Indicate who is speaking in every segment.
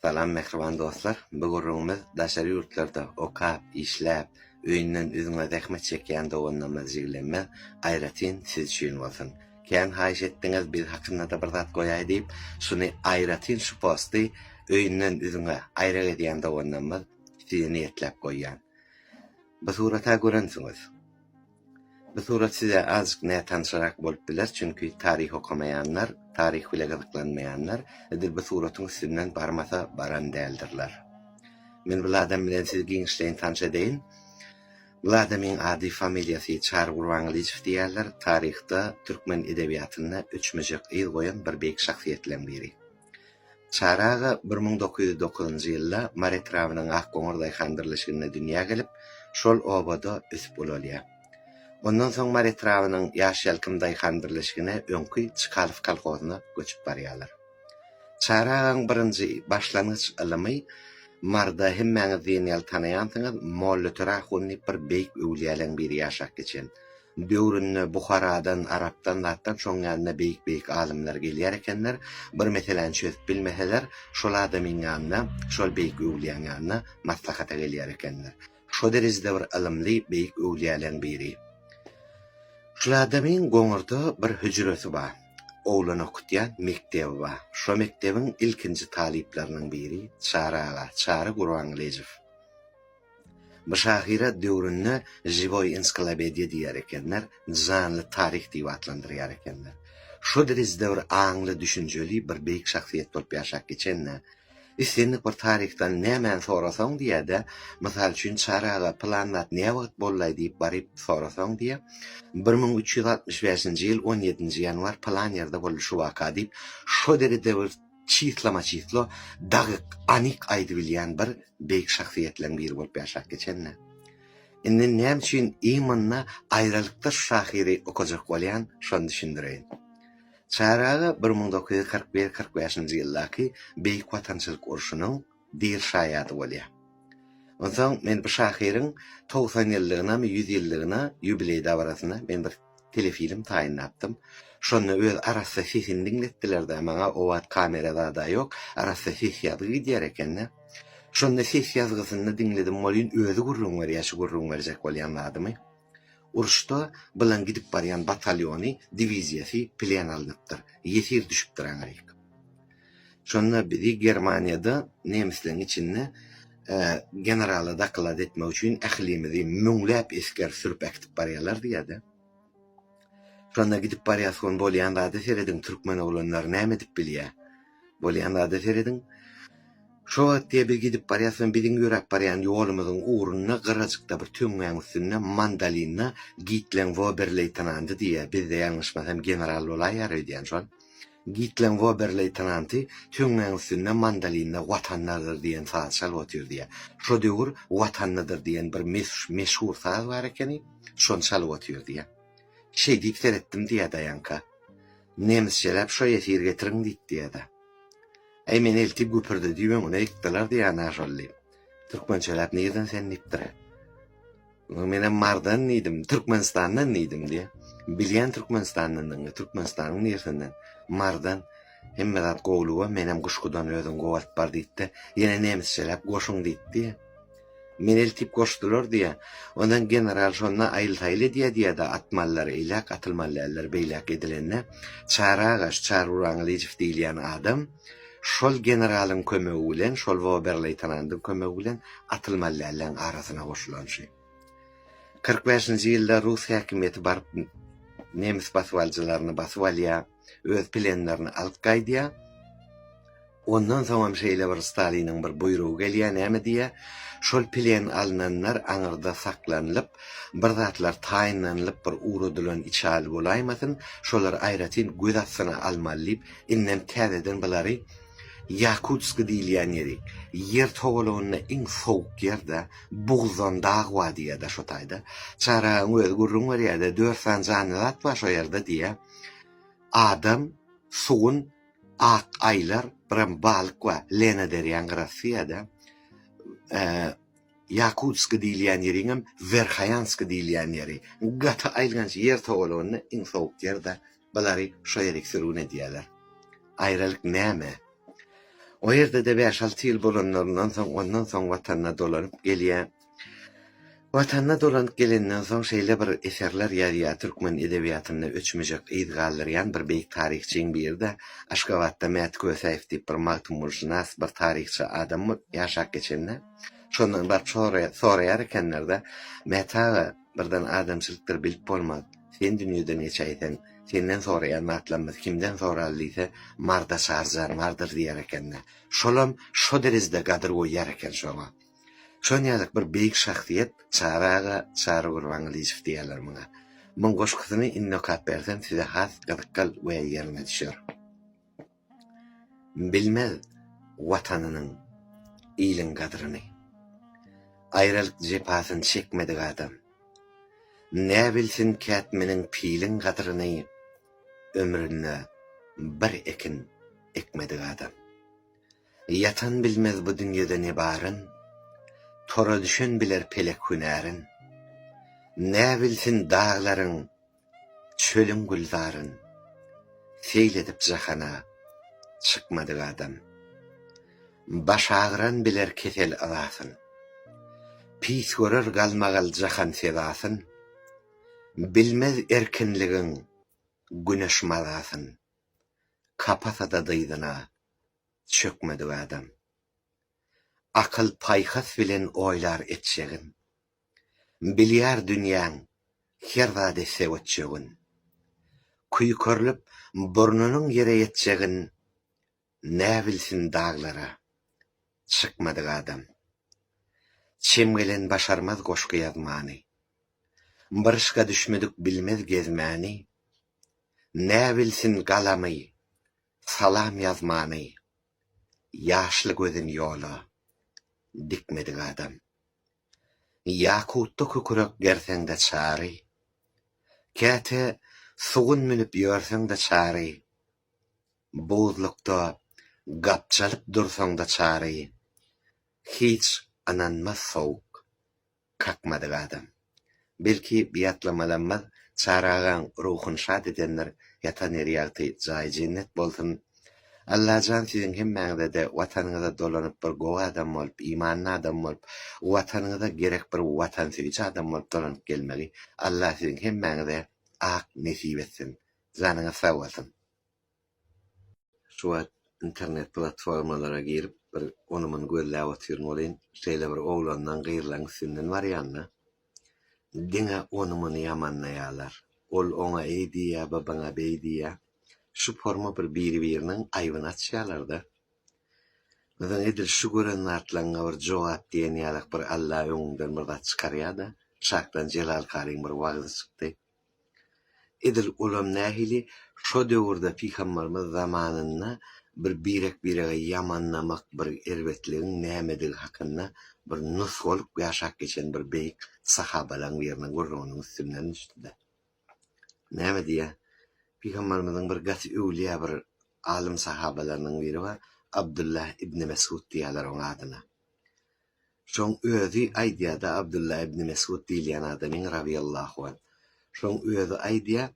Speaker 1: Salam mähriban dostlar! Bu gürrüňimiz daşary ýurtlarda okap, işläp, öýünden üzňe zähmet çekýän doganlarymyz, jiglerimiz aýratyn siz üçin bolsun. Kän haýyş etdiňiz biz hakynda-da bir zat goýaý diýip, şuny aýratyn şu posty öýünden üzňe aýra gezýän doganlarymyz size niýetläp goýýan. Bu surat-a görensiňiz. Bu surat size azjyk nätanyşrak bolup biler, çünki taryh okamaýanlar, taryh bile gyzyklanmaýanlar edil bu suratyň üstünden barmasa baran däldirler. Men bul adam bilen sizi giňişleýin tanyş edeýin. Bul adamyň ady, familiýasy Çary Gurbangylyjow diýýärler, taryhda, türkmen edebiýatynda öçmejek yz goýan bir beýik şahsyýetleň biri. Çary aga 1909-njy ýylda Mary etrabynyň Akgoňur daýhan birleşiginde dünýä gelip, şol obada ösüp ulalýar. Ondan soň Mary etrabynyň Ýaş ýalkym daýhan birleşigine öňki Çykalow kolhozyna göçüp barýarlar. Çary agaň birinji başlangyç ylymy Maryda hemmäňiz diýen ýaly tanaýansyňyz Mollatöre ahun diýip bir beýik öwlüýäleň biri ýaşap geçen. Döwründe Buharadan, Arapdan zatdan şoň ýanyna beýik-beýik alymlar gelýär ekenler, bir meseläni çözüp bilmeseler, şol adamyň ýanyna, şol beýik öwlüýäň ýanyna maslahata gelýär ekenler. Şo derejede bir ylymly, beýik öwlüýäleň biri. Şul adamyň Goňurda bir hüjresi bar. Oglan okutýan mekdebi bar. Şo mekdebiň ilkinji talyplarynyň biri Çary aga, Çary Gurbangylyjow. Bu şahyra döwründe žiwoý ensiklopediýa diýer ekenler, janly taryh diýip atlandyrýar ekenler. Şo derejede bir aňly, düşünjeli bir beýik şahsyýet bolup ýaşap geçen-dä. Islendik bir taryhdan nämäni sorasaň diýýä-dä, mysal üçin Çary aga pylan zat näwagt bollaý diýip baryp sorasaň diýýä, 1365-nji ýyl on ýedinji ýanwar pylan ýerde boldy şu waka diýip, şo derejede bir çislama-çislo dagyk, anyk aýdybilýän bir beýik şahsyýetleň biri bolup ýaşap geçende. Indi näme üçin imенно aýralykda şu şahyry okajak bolýan, şony düşündireýin. Çary aga 1941, 45-nji ýyldaky Beýik Watançylyk urşunyň diri şaýady bolýar. Onsoň men bu şahyryň 90 ýyllygynamy, 100 ýyllygyna ýubileý dabarasyna men bir telefilm taýynlapdym. Şonda öz arassa sesini diňletdiler-dä maňa, o wagt kamera zad-a ýok, arassa ses ýazgy gidýär eken-dä. Şonda ses ýazgysyny diňledim welin özi gürrüň berýär şu gürrüň berjek bolýan zadymy. Uruşda bilen gidip barýan batalýony, diwiziýasy plen alnypdyr, ýesir düşüpdir aňryk. Şonda bizi Germaniýada nemisleň içinde generala doklad etmek üçin ählimizi müňläp esger sürüp äkidip barýarlar diýýär-de. Şonda gidip barýas gon bolýan zada serediň türkmen oglanlary näme edip bilýär. Bolýan zada serediň. Şo wagt diýýär biz gidip barýas gon biziň ýöräp barýan ýolumyzyň ugrunda gyrajykda bir töňňäň üstünde mandolinda Gitleň woberleýtenandy diýýär bizde ýalňyşmasam general bolaýýar öýdýän şol. Gitleň woberleýtenanty töňňäň üstünde mandolinda Watandadyr diýen saz çalyp otyr diýýär. Şo döwür Watandadyr diýen bir meşhur saz bar ekeni, şony çalyp otyr diýýär. Şeý diýip seretdim diýýär daýanka. Nemisçeläp şo ýesir getiriň diýip diýýär-de. Äý meni eltip güpürdedip öňüne ýykdylar diýýär-ä şol diýip. Türkmençeläp nirden sen diýipdir. Menem Mardan diýdim, Türkmenistandan diýdim diýýär. Bilýän Türkmenistandandygyňy, Türkmenistanyň niresinden? Mardan. Hemme zat gowulyga, menem Guşgudan özüň gowy alyp bar diýdi-de, ýene nemisçeläp goşuň diýdi diýýär. Meni eltip goşdular diýýär. Ondan general şonda aýyl-saýyl edýär diýýär-de, atmalylar eýläk, atylmaly däller beýläk edilende, Çary aga, şu Çary Gurbangylyjow diýilýän adam şol generalyň kömegi bilen, şol woberleýtenandyň kömegi bilen atylmaly dälleň arasyna goşulan şu. 45-nji ýylda rus häkimiýeti baryp nemis basybalyjylaryny basyp alýar, öz plenlerini alyp gaýdýar. Ondan soňam şeýle bir Staliniň bir buýrugy gelýär, näme diýýär? Şol plen alnanlar aňyrda saklanylyp, bir zatlar taýynlanylyp bir ugradylan içaly bolaýmasyn, şolary aýratyn göz astyna almaly diýip, indem täzeden bulary Ýakutsk diýilýän ýeri, ýer togalagynda iň sowuk ýer-dä, buzdan dag bar diýýär-dä şo taýda. Çary agaň özi gürrüň berýär-de, dört sany janly zat bar şo ýerde diýýär. Adam, sugun, ak aýylar, birem balyk bar, Lena derýaň gyrasy diýýär-dä. Ýakutsk diýilýän ýeriňem Werhaýansk diýilýän ýeri. Gaty aýylganç ýer togalagynda iň sowuk ýer-dä. Bulary şo ýerik sürgün edýärler. Aýralyk näme? O ýerde-de bäş-alty ýyl bolanlaryndan soň, ondan soň Watanyna dolanyp gelýär. Watanyna dolanyp gelenden soň şeýle bir eserler ýazýar, türkmen edebiýatynda öçmejek yz galdyrýan bir beýik taryhçyň biri-de Aşgabatda Mäti Kösäýew diýip bir magtymgulyşynas bir taryhçy adam ýaşap geçende, şondan baryp soraýar ekenler-de, Mäti aga, birden adamçylykdyr bilip bolmaz, sen dünýeden geçäýseň, senden soraýan zatlarymyzy kimden soraly diýse, Marda Çaryjan bardyr diýer eken-de. Şolam şo derejede gadyr goýýar eken şoňa. Şon ýalyk bir beýik şahsyýet Çary aga, Çary Gurbangylyjow diýýärler muňa. Muň goşgusyny indi okap bersem size has gyzykgal we ýerine düşer. Bilmez Watanynyň, iliň gadryny. Aýralyk jepasyn çekmedik adam. Näbilsin kätmeniň piliň gadryny ömründe bir ekin ekmedik adam. Ýatan bilmez bu dünýede ne baryn, Tora düşen biler pelek hünärin. Näbilsin daglaryň, çölüň gülzaryn, Seýl edip jahana çykmadyk adam. Başagyran biler kesel yzasyn, Pis görer galmagal jahan sezasyn, Bilmez erkinligiň güneş mazasyn. Kapasada dyzyna çökmedik adam. Akyl-paýhas bilen oýlar etjegin. Bilýär dünýäň her zat etse ötjegin. Küýkerilip burnunyň ýere ýetjegin Näbilsin daglara çykmadyk adam. Çem gelen başarmaz goşgy ýazmany. Bir yşka düşmedik bilmez gezmäni. Näbilsin galamy, salam ýazmany, Ýaşly gözün ýola dikmedik adam. Ýakutda kükrek gerseň-de çary, Käte sugun münüp ýörseň-de çary, Buzlukda gapjalyp dursaň-da çary, Hiç ynanmaz sowuk kakmadyk adam. Belki bu ýatlamalamyz Çary agaň ruhuny şat edendir, ýatan ýeri ýagty, jaýy jennet bolsun. Allajan siziň hemmäňizede watanyňyza dolanyp bir gowy adam bolup, imanly adam bolup, watanyňyza gerek bir watansöýüji adam bolup dolanyp gelmegi Alla siziň hemmäňize ak nesip etsin. Janyňyz sag bolsun. Şu wagt internet platformalara girip bir ony-muny gözläp otyryn welin, şeýle bir oglanlaň, gyzlaň üstünden barýan-da. Diňe ony-muny ýamanlaýarlar. Ol oňa eý diýýär, bu buňa beý diýýär. Şu forma bir biri-biriniň aýbyny açýarlar-da. Onsoň edil şu gören zatlaryňa bir jogap diýen ýalak bir Alla öňüňden bir zat çykarýar-da. Şakdan Jelal Karyň bir wagzy çykdy. Edil olam nähili şo döwürde pygambarymyz zamanynda bir birek-birege ýamanlamak bir erbetligiň nämedigi hakynda bir nusgalyk ýaşap geçen bir beýik sahabalaň biriniň gürrüňiniň üstünden düşdüdä. Näme diýýä? Pygambarymyzyň bir gaty öwlüýä bir alym sahabalarynyň biri bar, Abdullah ibni Mesud diýýärler oň adyna. Şoň özi aýdýar-da, Abdullah ibn Mesud diýilýän adamyň razyýallahu anh. Şoň özi aýdýar,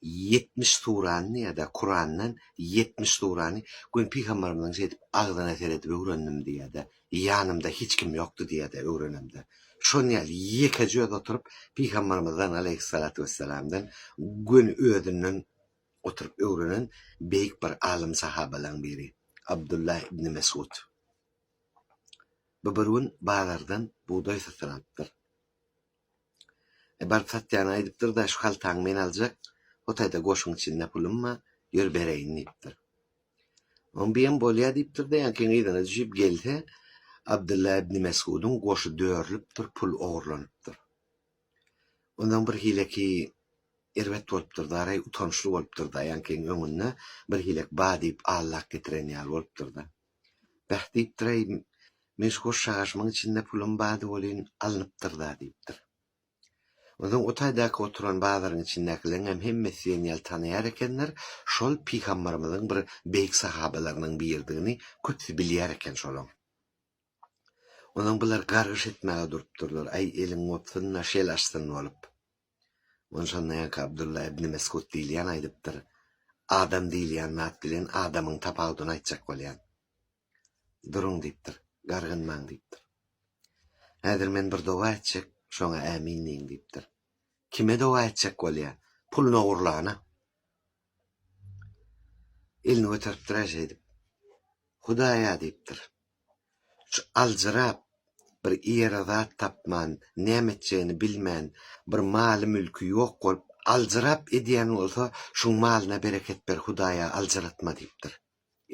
Speaker 1: 70 surany diýýär-de, Kurandan 70 surany gün pygamberimiziň şeýdip agzyna seredip öwrendim diýýär-de, ýanymda hiç kim ýokdy diýýär-de öwrenemde. Şon ýaly ýekeje özi oturyp pygamberimizden aleýhissalatu wessalamdan göni özünden oturyp öwrenen beýik bir alym sahabalaň biri Abdullah ibn Mesud. Bu bir gün bazardan bugdaý satyn alypdyr. E, baryp satýana aýdypdyr-da, şu haltaňy men aljak, o taýda goşuň içinde pulum bar, ýör bereýin diýipdir. Oň biem bolýa diýipdir-de, ýaňkyň yzyna düşüp gelse, Abdylla ibn Mesgudyň goşy dörlüpdir, pul ogurlanypdyr. Onsoň bir hileki erbet bolupdyr daraý, utançly bolupdyr-da, ýaňkyň öňünde bir hilek ba diýip allak getiren ýaly bolupdyr-da. Beh diýipdir-eý, men şu goş-şagaşymyň içinde pulum bardy welin, alnypdyr-da diýipdir. Onsoň o taýdaky oturan bazaryň içindäkileriňem hemmesi diýen ýaly tanaýar ekenler, şol pygambarymyzyň bir beýik sahabalarynyň biridigini köpüsi bilýär eken şolaň. Onsoň bular gargyş etmäge durupdyrlar, Aý, eliň gopsun-da, şel açsyn bolup. Ony şonda ýaňky Abdylla ibn Mesgut diýilýän aýdypdyr, Adam diýilýän zat bilen adamyň tapawudyny aýtjak bolýan. Duruň diýipdir. Gargynmaň diýipdir. Häzir men bir doga etjek, şoňa ämin diýiň diýipdir. Kime doga etjek bolýa? Puluny ogurlana. Elini göteripdir-ä şeýdip. Hudaý-a diýipdir. Şu aljyrap, bir ýere zat tapman, näme etjegini bilmän, bir maly-mülki ýok bolup, aljyrap edýän bolsa, şuň malyna bereket ber, Hudaý-a aljyratma diýipdir.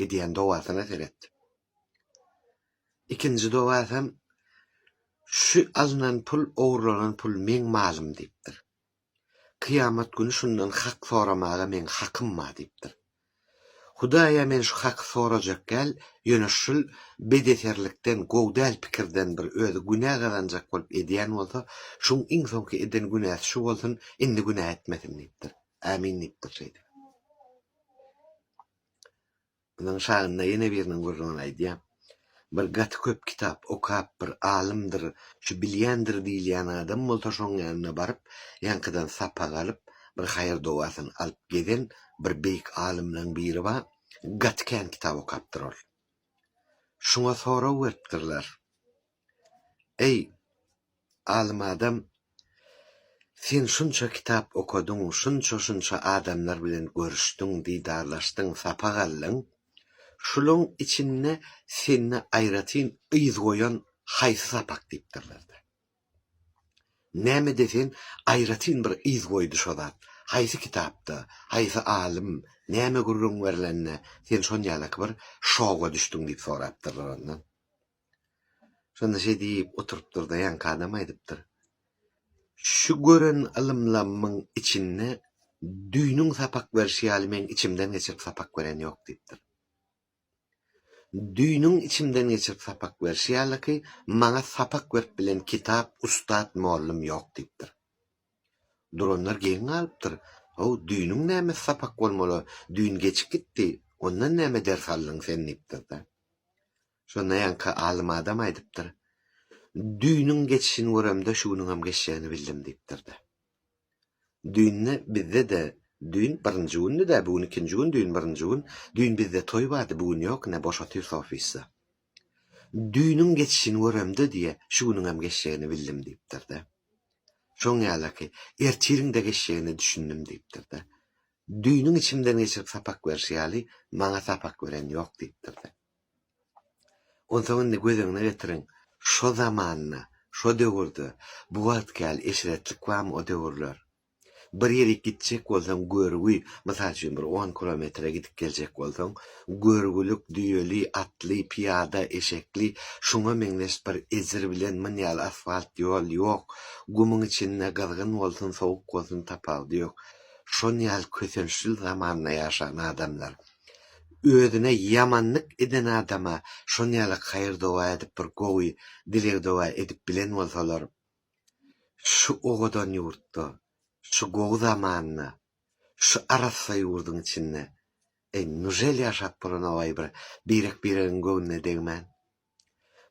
Speaker 1: Edýän dogasyna seret. Ikinji dogasam, Şu alnan pul, ogurlanan pul meň malym diýipdir. Kyýamat güni şundan hak soramaga meň hakym bar diýipdir. Hudaýa men şu haky sorajak däl, ýöne şul bedeserlikden, gowy däl pikirden bir özi günä gazanjak bolup edýän bolsa, şuň iň soňky eden günäsi şu bolsun, indi günä etmesin diýipdir. Ämin diýipdir şeýdip. Munuň şagynda ýene biriniň gürrüňini aýdýar. Bir gaty köp kitap okap bir alymdyr, şu bilýändir diýilýän adam bolsa şoň ýanyna baryp, ýaňkydan sapak alyp, bir haýyr-dogasyny alyp gezen bir beýik alymlaň biri bar, gaty kän kitap okapdyr ol. Şuňa sorag beripdirler. Eý, Alym adam, sen şunça kitap okadyň, şunça-şunça adamlar bilen görüşdiň, didarlaşdyň, sapak aldyň. Şulaň içinde sende aýratyn yz goýan haýsy sapak diýipdirler-de. Nämede sen aýratyn bir yz goýdy şo zat? Haýsy kitapda, haýsy alym, näme gürrüň berlende sen şonýalaky bir şoga düşdüň diýip sorapdyrlar ondan. Şonda şeý diýip oturypdyr-da, ýaňky adam aýdypdyr, Şu gören ylymlammyň içinde düýnüň sapak berşi ýaly meň içimden geçirip sapak beren ýok diýipdir. Düýnüň içimden geçirip sapak berşi ýalyky maňa sapak berip bilen kitap, ussat, mollum ýok diýipdir. Duranlar geň galypdyr, How, düýnüň nämesi sapak bolmaly, düýn geçip gitdi, ondan näme ders aldyň sen diýipdir-de. Şonda ýaňky alym adam aýdypdyr, Düýnüň geçişini göremde şu günüňem geçjegini bildim diýipdir-de. Düýnde bizde-de, düýn birinji gündi-dä, bu gün ikinji gün, düýn birinji gün, düýn bizde toý bardy, bu gün ýok, ine boş otyrys ofisde. Düýnüň geçişini göremde diýe, şu günüňem geçjegini bildim diýipdir-de. Şoň ýalaky, ertiriň-de geçjegine düşündim diýipdir-de. Düýnüň içimden geçirip sapak berşi ýaly, maňa sapak beren ýok diýipdir-de. Onsoň indi göz öňüne getiriň, şo zamanda, şo döwürde bu wagtky ýaly eşretlik barmy o döwürler? Bir ýerik gitjek bolsaň görgi, mysal üçin bir on kilometre gidip geljek bolsaň, görgülik, düýeli, atly, pyýada, eşekli, şuňa meňzeş bir ejir bilen myn ýaly asfalt ýol ýok, gumuň içinde gyzgyn bolsun, sowuk bolsun tapawudy ýok. Şon ýaly kösençli zamanda ýaşan adamlar. Özüne ýamanlyk eden adama şon ýaly haýyr-doga edip bir gowy dileg-doga edip bilen bolsalar, şu owadan ýurtda, şu gowy zamanda, şu arassa ýurduň içinde, eý, nužel ýaşap bolanogaý bir birek-biregiň göwnüne degmän?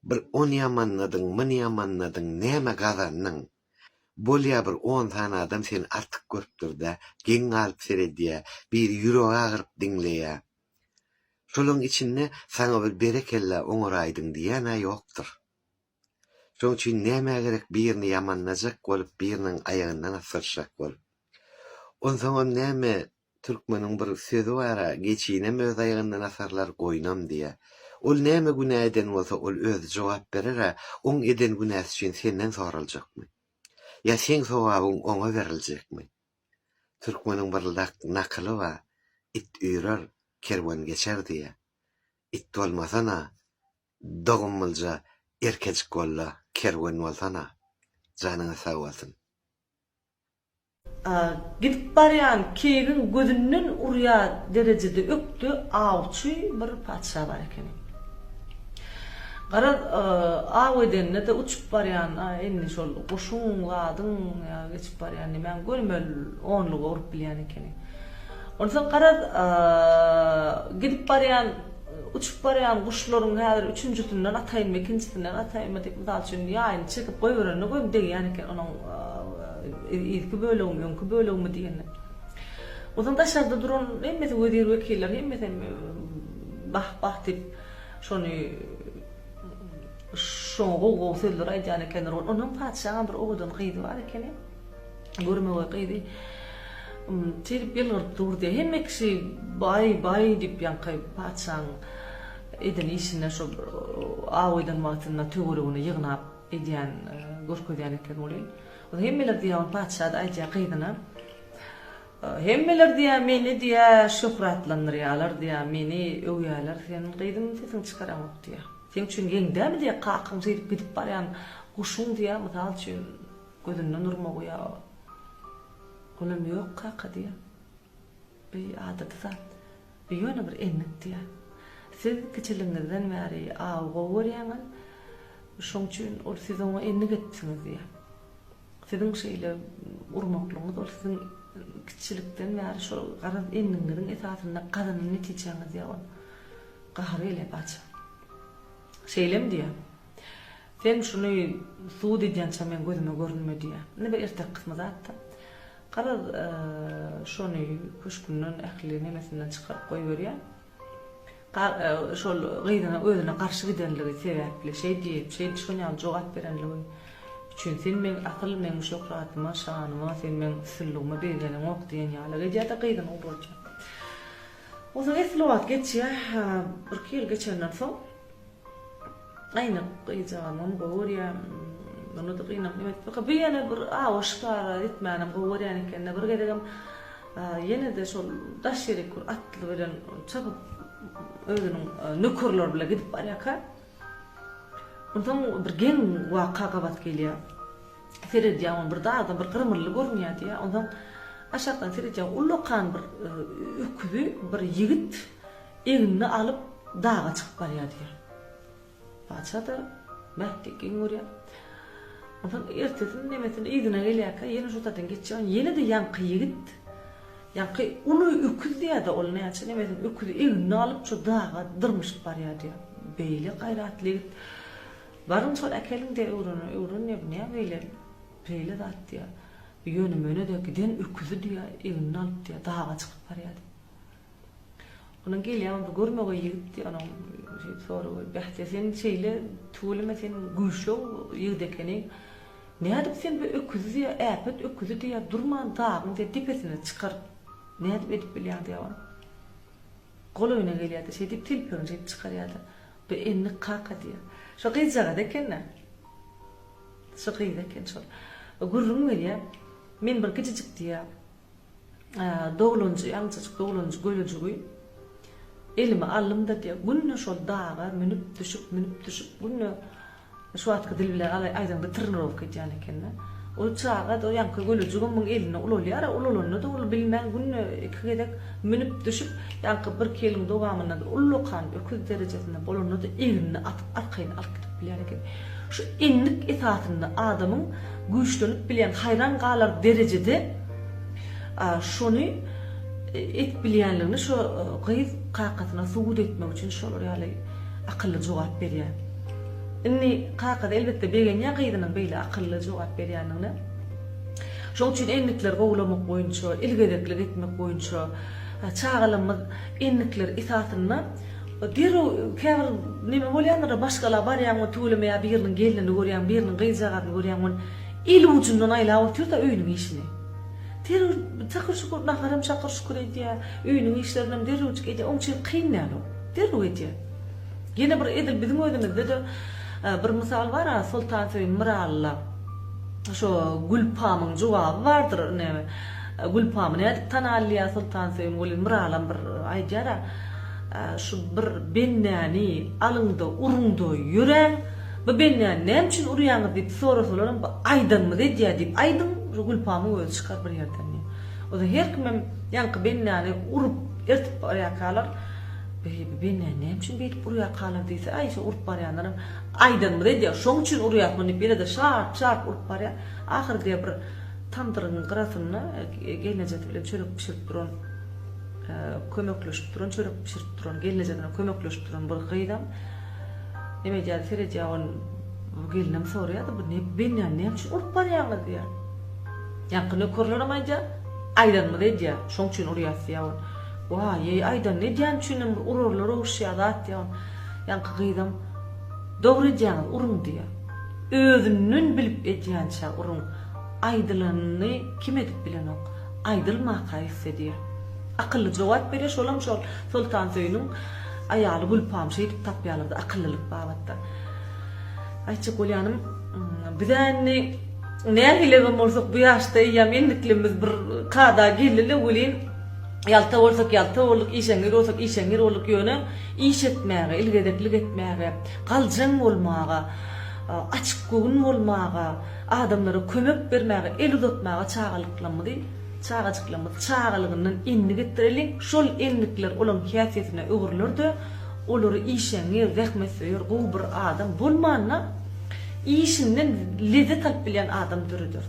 Speaker 1: Bir ony ýamanladyň, muny ýamanladyň, näme gazandyň? Bolýa bir on sany adam seni artyk görüpdir-dä, geň galyp seredýä, biri ýüregi agyryp diňleýä. Şolaň içinde saňa bir berekella oňaraýdyň diýýän-ä ýokdur. Şoň üçin nämä gerek birini ýamanlajak bolup, biriniň aýagyndan asdyryşjak bolup. Onsoňam näme Türkmeniň bir sözi bar-a, Geçinem öz aýagyndan asarlar, goýnam diýýä. Ol näme günä eden bolsa, ol özi jogap berer-ä, oň eden günäsi üçin senden soraljakmy? Ýa seň sogabyň oňa beriljekmi? Türkmeniň bir nakyly bar, It üýrer, kerwen geçer diýýä. It bolmasana, dogumlyja erkejik bol-da, kerwen bolsana. Janyňyz sag bolsun.
Speaker 2: Gidip barýan keýigiň gözünden urýar derejede ökde awçy bir patyşa bar ekeni. Garaz, aw edende-de uçup barýan, indi şol guşuň, zadyň ýa geçip barýan nemäň gönümel onluga urup bilýän ekeni. Onsoň garaz, gidip barýan Uçup barýan guşlaryň häzir üçünjisinden ataýynmy, ikinjisinden ataýynmy diýip, mysal üçin, ýaýyny çekip goýberende göni degýän eken onuň yzky bölegimi, öňki bölegimi diýende. Onsoň daşarda duran hemmesi wezir-wekiller hemmesem bah-bah diýip, şony. Şoňa gowy-gowy sözler aýdýan ekenler. Ondan patyşaňam bir owadan gyzy bar ekeni. Görmegeý gyzy. Şeýdip ýylgyryp dur diýýär. Hemme kişi baý, baý diýip ýaňky patyşaň eden işine şo aw eden wagtynda töweregini ýygnap edýän, görkezýän eken welin. Hemmeler diýýär, ony patyşa-da aýdýar gyzyna. Hemmeler diýýär, meni diýýär, şöhratlandyrýarlar diýýär, meni öwýärler, sen gyzym sesiňi çykaraňok diýýär. Seň üçin geň dälmi diýýär, kakaň şeýdip gidip barýan guşuň diýýär, mysal üçin, gözünden urmagy ýa. Olam ýok kaka diýýär. Bu adaty zat. Bu ýöne bir endik diýýär. Siz kiçiligiňizden bäri awy gowy görýäňiz, şoň üçin ol siz oňa endik edipsiňiz diýýär. Siziň şeýle urmaklygyňyz ol siziň kiçilikden bäri şol garaz endigiňiziň esasynda gazanan netijäňiz diýýär ol. Gahary gelýär patyşa. Şeýlemi diýýär. Sen şuny sud edýänçä meň gözüme görünme diýýär. Indi bir erteki kysmy zat-da. Garaz şony köşgünden ähli nemesinden çykaryp goýberýär. Şol gyzyna özüne garşy gidenligi sebäpli, şeý diýip, şeý şon ýaly jogap berenligi üçin sen meň asyl meň şöhratyma, şanyma, sen meň üstünligime begeneňok diýen ýaly edýär-de gyzyny ugradýar. Onsoň esli wagt geçýär, birki ýyl geçenden soň Aýna gyzjagazymam gowy görýär. Onda-da gynanyp neme etdi. Bu ýene bir awa şikara etmänem gowy görýän ekende bir gezegem ýene-de şol daş ýerik bir atly bilen çapyp özüniň nökerleri bilen gidip barýarka onsoň bir geň waka gabat gelýär. Seredýär ony bir dagdan bir gyrmylly görünýär diýýär. Onsoň aşakdan seredýär ullakan bir öküzi bir ýigit Egnine alyp, daga çykyp barýar diýýär. Patyşa-da Beh diýip geň görýär. Onsoň ertesini nemesini yzyna gelýärkä, ýene şo taýdan geçýär. Ýene-de ýaňky ýigit, ýaňky uly öküz diýýär-de, ol näçe nemesini öküzi egnine alyp, şo daga dyrmyşyp barýar diýýär. Beýle gaýratly ýigit. Baryň şol äkeliň diýýär, öwrene, öwren diýýär, bu näme beýle, beýle zat diýýär. Ýöne-möne-de giden öküzi diýýär, egnine alyp diýýär, daga çykyp barýar diýýär. Onuň gelýän bir görmegeý ýigitdi, onuň şeýdip soragy, Bähde sen şeýle tüweleme sen güýçli ýigit ekeniň. Nädip sen bu öküzi diýýär, äpet öküzi diýýär, durman dagyň diýýär depesine çykaryp nädip edip bilýäň diýýär ol. Golaýyna gelýär-de şeýdip telpegini şeýdip çykarýar-da, Bu endik kaka diýýär. Şo gyzjagaz eken-dä. Şo gyz eken şol. Gürrüň berýär. Men bir kiçijik diýýär. Doglanjy, ýaňyjajyk doglanjy gölejigi elime aldym-da diýýär, günde şol daga münüp-düşüp, münüp-düşüp, günde şu wagtky dil bilen aýdaňda trenirowka edýän eken-de. Ol çaga-da ýaňky gölejigem muň elinde ulalýar-a, ulalanda-da ol bilmän günde iki gezek münüp-düşüp, ýaňky birki ýylyň dowamynda-da ullakan öküz derejesinde bolanda-da egnine atyp arkaýyn alyp gidip bilýän eken. Şu endik esasynda adamyň güýçlenip bilýän, haýran galar derejede şony edip bilýänligini şo gyz kakasyna subut etmek üçin şolar ýaly akylly jogap berýär. Indi kakasy elbetde begenýär gyzynyň beýle akylly jogap berýänligine. Şoň üçin endikleri gowulamak boýunça, ilgezeklik etmek boýunça çagalarymyz endikler esasynda derrew käbir neme bolýandyr-da maşgala barýaň we tüweleme ýa biriniň gelnini görýäň, biriniň gyzjagazyny görýäň we el ujundan aýlap otyr-da öýüniň işini. Derrew çakyr-çukur naharam çakyr-çukur edýär, öýüniň işlerinem derrewjik edýär, oň üçin kyn däl o. Derrew edýär. Ýene bir edil biziň özümizde-de bir mysal bar-a, Soltansöýün Myralyda şo Gülpamyň jogaby bardyr, näme, Gülpamy nädip tanalýar Soltansöýün welin Myralam bir aýdýar-a, şu bir bendäni alyň-da, uruň-da ýöräň, Bu bendäni näme üçin urýaňyz diýip sorasalaram bu aýdanymyzy edýär diýip aýdyň, şu Gülpamyň özi çykar bir ýerden diýip. Ozan her kimem ýaňky bendäni urup ertip barýarkalar, Beý, bu bendäni näme üçin beýdip urýarkalar diýse, aý şo urup barýanlaram aýdanymyzy edýär, şoň üçin urýas muny diýip ýene-de şarp-şarp urup barýar. Ahyry diýýär bir tamdyryň gyrasynda gelnejesi bilen çörek bişirip duran, kömekleşip duran, çörek bişirip duran, gelnejesine kömekleşip duran bir gyzam Neme edýär, seredýär ol bu gelinem soraýar-da, bu ne bendäni näme üçin urup barýaňyz diýýär. Ýaňky nökerlerem aýdýar, aýdanymyzy edýär, şoň üçin urýas diýýär ol. Waý-eý, aýdanyny edýäni üçinem bir urarlar oguşýar zat diýýär ol. Ýaňky gyzam. Dogry edýäňiz, uruň diýýär. Özünden bilip edýänçä uruň. Aýdylanyny kim edip bilenok. Aýdylmaka etse diýýär. Akylly jogap berýär, şolam şol Soltansöýüniň aýaly Gülpam şeýdip tapýarlar-da akyllylyk babatda. Aýtjak bolýanym, biz-ä indi nähilebem bolsak bu ýaşda eýýäm endikligimiz bir kada geldi-le welin, ýalta bolsak ýalta bolduk, işeňňir bolsak işeňňir bolduk, ýöne iş etmäge, ilgezeklik etmäge, galjaň bolmaga, açyk göwün bolmaga, adamlara kömek bermäge, el uzatmaga çagalyklarymyzy, çagajyklarymyzy çagalygyndan endik etdireliň, şol endikler olaň häsiýetine öwrüler-de, olary işeňňir, zähmetsöýer, gowy bir adam bolmanda, işinden lezzet alyp bilýän adam döreder.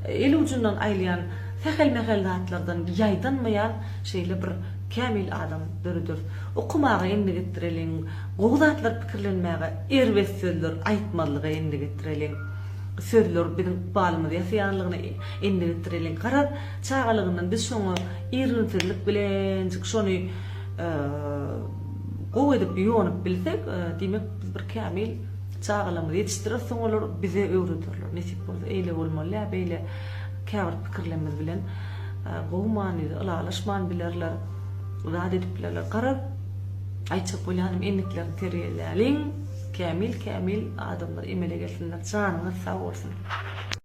Speaker 2: El ujundan aýylýan sähel-mähel zatlardan ýaýdanmaýan şeýle bir kämil adam döreder. Okamaga endik etdireliň, gowy zatlar pikirlenmäge, erbet sözler aýtmazlyga endik etdireliň. Sözler biziň ykbalymyzy ýasaýanlygyna endik etdireliň. Garaz, çagalygyndan biz şoňa irginsizlik bilenjik şony gowy edip ýonup bilsek, diýmek, biz bir kämil çagalarymyzy ýetişdireris, soň olar bize öwrederler. Nesip bolsa, eýle bolmaly ýa beýle käbir pikirlerimiz bilen gowy manyda ylalaşman bilerler, zat edip bilerler. Garaz, aýtjak bolýanym, endiklerini terbiýeläliň, kämil-kämil adamlar emele gelsinler. Janyňyz sag bolsun!